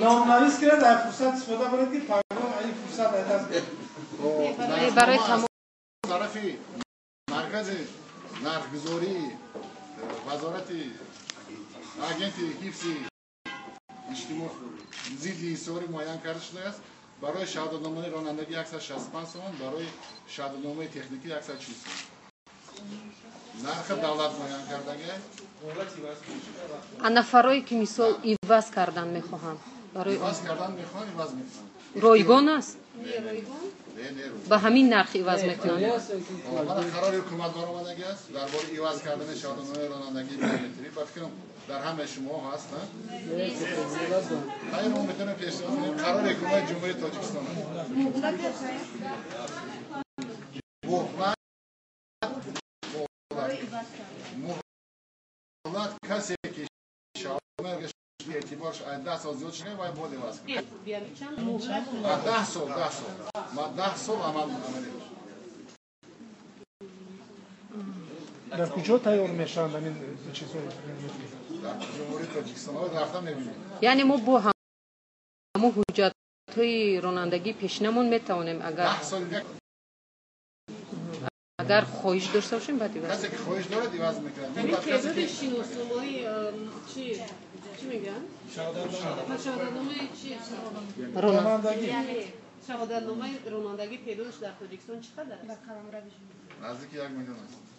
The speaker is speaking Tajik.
Номнавис кунед, аз фурсат истифода баред, ки пагоҳ ин фурсат аз даст Э, барои тамом. Тарафи маркази нархгузории вазорати агенти ҳифзи иҷтимоъ зидди инҳисорӣ муайян карда шудааст. Барои шаҳодатномаи ронандагӣ 165 сомон, барои шаҳодатномаи техникӣ 140 сомон. Нархи давлат муайян кардагӣ. А нафарое, ки мисол иваз кардан мехоҳанд, барои Иваз кардан мехоҳанд, иваз мекунанд. Ройгон аст? Не, не, не. Ба ҳамин нарх иваз мекунанд? Мана, қарори ҳукумат баромадагӣ аст дар бораи иваз кардани шаҳодатномаи ронандагии биометрӣ. Ба фикрам, дар ҳамаи шумо ҳаст. Хайр, мо метавонем пешниҳод кунем. Қарори ҳукумати Ҷумҳурии Тоҷикистон аст. Муҳлат, касе ки шаҳодатномаи эътиборш аз 10 сол зиёд шуда, вай бояд иваз кунад. 10 сол, 10 сол, ма 10 сол амал амалӣ. Дар куҷо тайёр мешаванд ҳамин чизҳои? Дар Ҷумҳурии Тоҷикистон рафта мебинем. Яъне мо бо ҳамон ҳуҷҷатҳои ронандагии пешинамон метавонем, агар 10 соли дигар. Агар хоҳиш дошта бошем, баъд иваз. Касе ки хоҳиш дорад, иваз мекунад. Ҳамин теъдоди шиносномаи чи чӣ мегӯянд, шаҳодатномаи чи? Ронандагӣ. Шаҳодатномаи ронандагӣ теъдодаш дар Тоҷикистон чӣ қадар аст? Наздики 1 миллион аст.